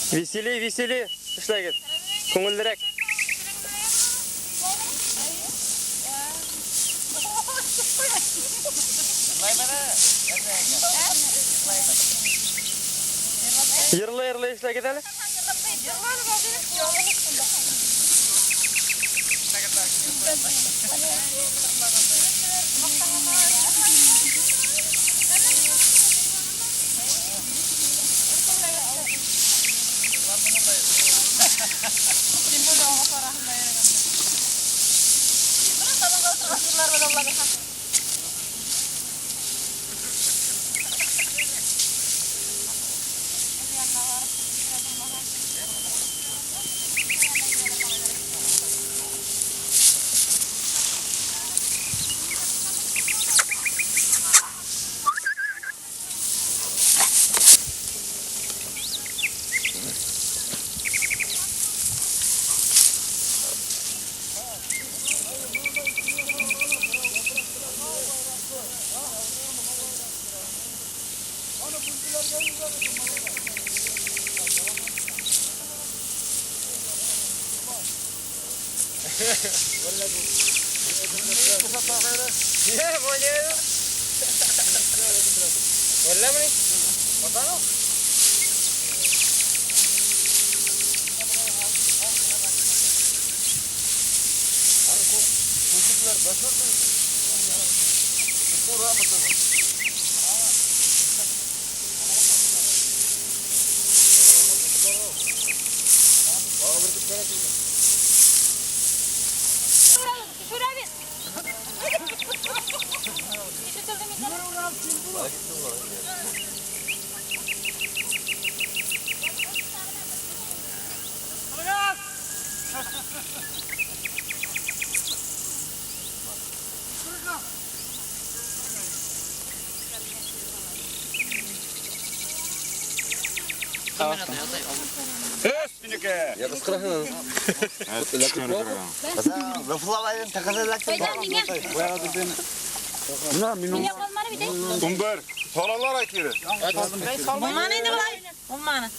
Весели, весели, эшләгеҙ. Күңеллерәк. Йырлай-йырлай эшләгеҙ әле. Умбер, салалар айт бери. Булманы инде былай. Булманы.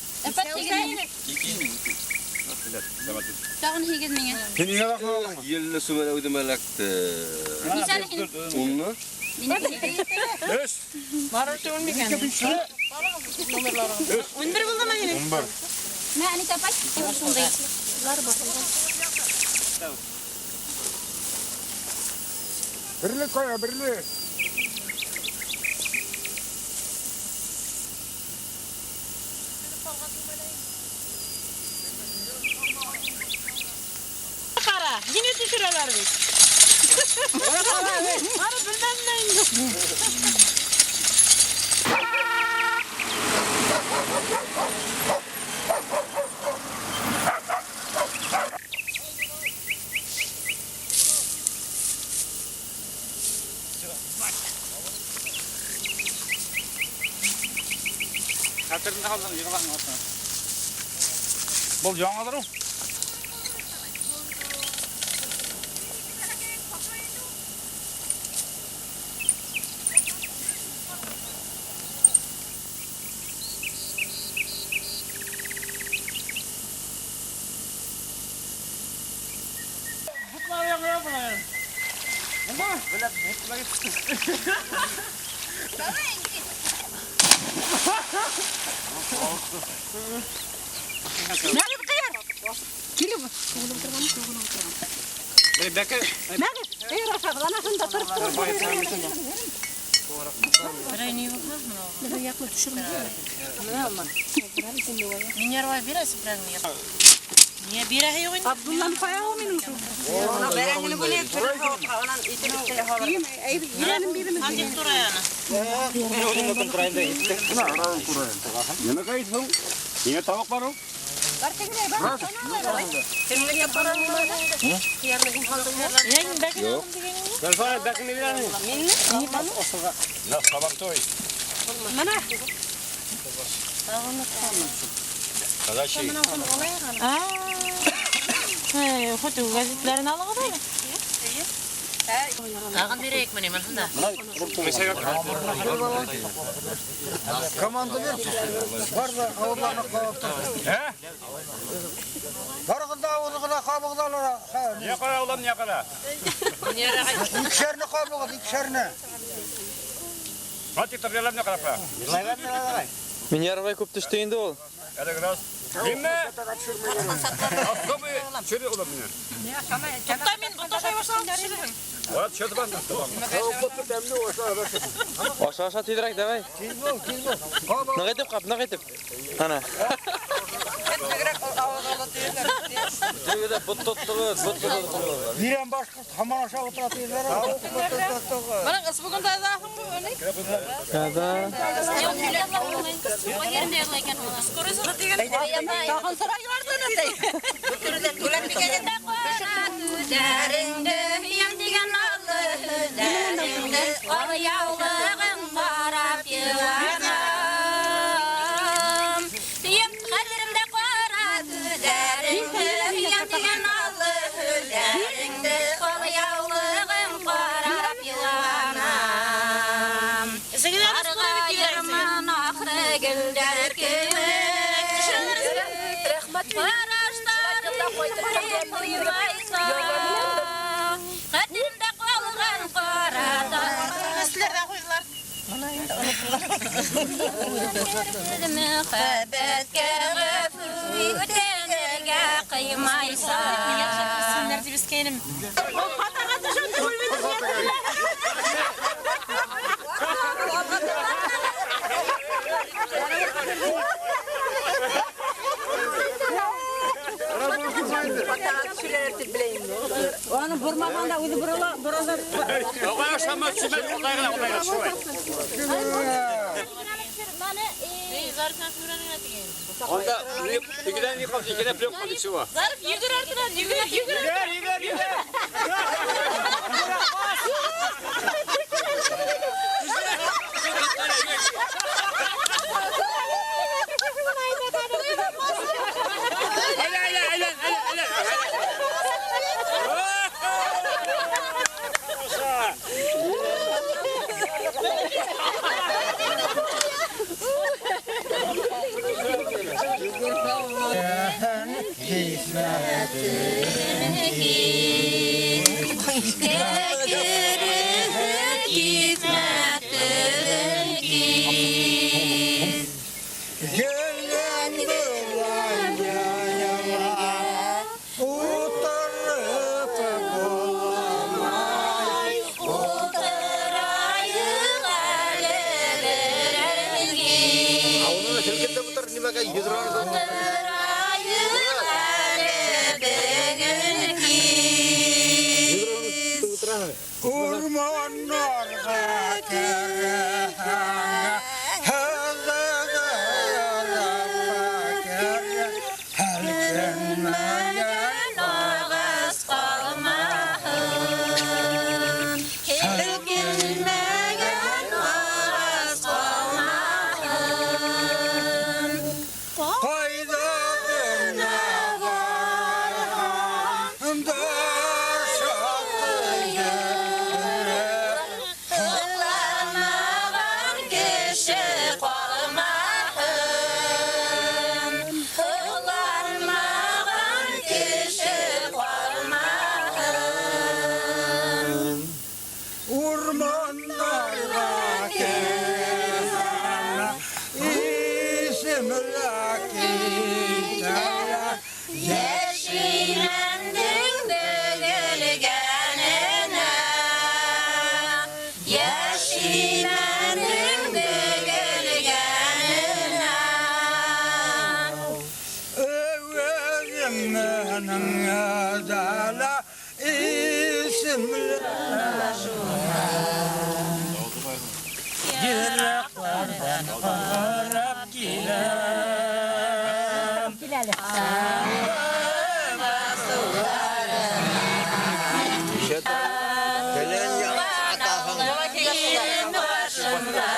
Тағын 8 миңә. Һин ниңә лаҡлы алдың? Елле сүмәлә үҙемә эләкте. Унны? Өс. Барыр түгел микән? 11 булдымы һинең? 11. Мә, Анита апай, шундай. Берле ҡая, берле. Ҡара, һине төшөрәләр бит. Ары белмәм дә инде. Хәтерендә ҡалһын, йығылаһың артынан. Был яңыдыр ул. Мәгеҙ ҡыяр. Килеп. Бәке, Мәгеҙ, эй, Рафа, ана шунда тороп тор. Абдулланы ҡая ул минең шул. Ирәнем биремеҙ. Нимә ҡайтһың? Ниңә табаҡ бар ул? Гөлфара, бәкеңде бирәһең. На, табаҡ той. Мына. Казачий. Хоть газетләрен алығыҙ әле. Тағын бирәйек менә мында. Команда бир. Бар да ауыҙларына ҡабып тор. Ә? Барығыҙ да ауыҙығыҙға ҡабығыҙ алыр. Не ҡара, улым, не ҡара. Икешәрне ҡабығыҙ, икешәрне. Хати торгалар не ҡарап. Миньяровай күп төштө инде ул. Әле раз. Ниме? Особый чире улым мине. Тукта мин боташай башлап төшөрҙөм. Ора төшөрҙө банда. Аша, аша тиҙерәк, давай. Тиҙ бул, тиҙ бул. Ныҡ итеп ҡап, ныҡ итеп. Ана. Бирән башҡорт һаман ашап ултыра тиҙәр. Бына бөгөн дә аҙаһың ни? Да. Тағын сорайларҙын әтәй. Күҙәреңде һөйәм тигән наҙлы һүҙҙәреңде ал яулығың ҡарап йыланам. Һөйәм хәтеремдә ҡара күҙҙәреңде һөйәм тигән наҙлы һүҙҙәреңде ал яулығың ҡарап йыланам. Ҡарғайырмын ахры гөлдәр кеүек. Рәхмәт. Ҡараштарың ҡуймайса, хәтеремдә ҡалған ҡара Эшләрҙән ҡуйҙылар. Мөхәббәткә ғәфү үтенергә ҡыймайса. Исемдәр тип эскәйнем. Хатаға төшөп Аны бормағанда үҙе борола, борола. Ағай ашама, төшмә, улай ғына, улай ғына, шулай. Анда икедән ни ҡалды, икедән плёк ҡалды, шуға. Зариф йүгер артынан, йүгер, йүгер. Йүгер, йүгер, йүгер. Әйлән, әйлән, әйлән, әйлән. Gelen bulan Oturup bulamay. Ултырайыҡ әле берәүгә. Ауыҙына һелкетеп ултыр, нимәгә йөҙрәне. Ултырайыҡ әле бөгөн кис. Урманнарға керһәң, һыҙғырып кер, һелкенмәгән Ағас ҡалмаһын, һелкенмәгән ағас ҡалмаһын. Ҡайҙа ғына барһам да Һоҡланмаған кеше ҡалмаһын, һоҡланмаған кеше ҡалмаһын. Урманнарға керһәң, исемләк китә. Йәшимәндең бөгөлгәненә, йәшимәндең бөгөлгәненә. Әүәҙемнең дала исемләк. Йыраҡларҙан ҡарап киләм. Кәлән яҡ атаһың. Башында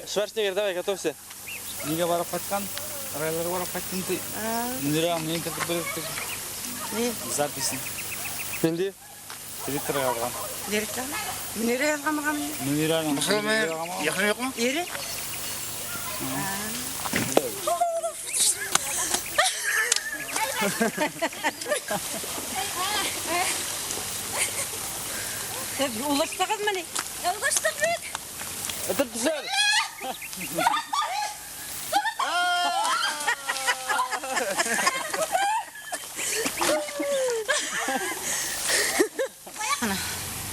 Шварценеггер, давай, готовься. Нигә барып кайткан? Райларга барып кайттым ди. Мөнирә мин кертеп бирдек. Записын. Нинди? Твиттерга язган. Директор. Мөнирә язганмы? Мөнирәнең. Якын юкмы? Ире. Улаштыгызмы ни? Улаштык бит. Этеп төшәр.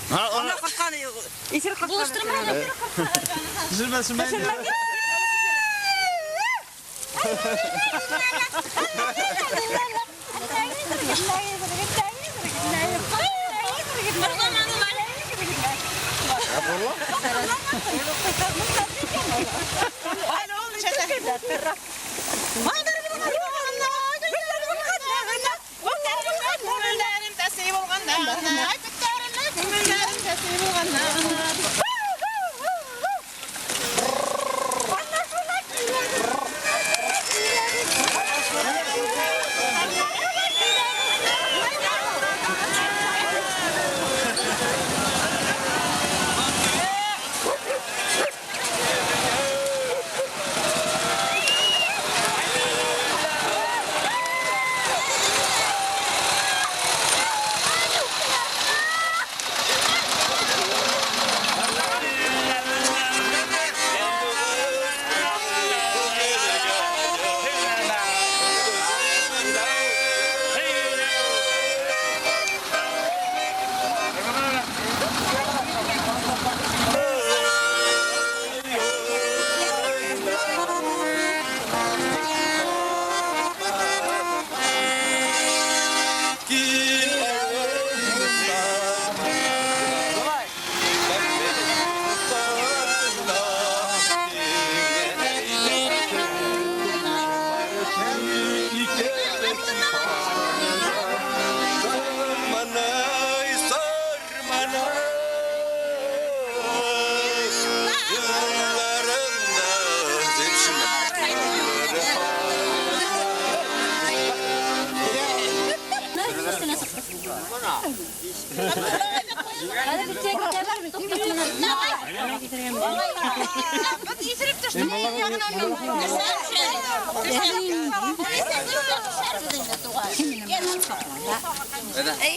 Ана курккан, исер курккан. Булыштырма. Төшермә, төшермә.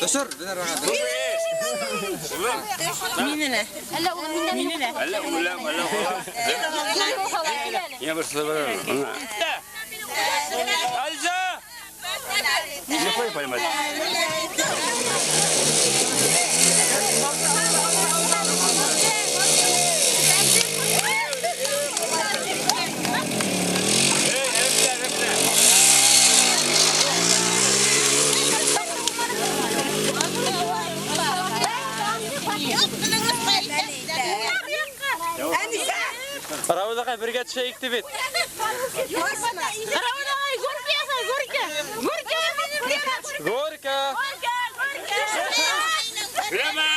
Төшөр, Мине. Әллә улым миндән. Мине. Әллә үләм, әллә ҡалам. Я бер сыбыр. Альза! Не қой поймать. Эй, репне, репне. Равыдаға бергә төшәйек ти бит. Горка! Үләмә!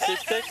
Киттек.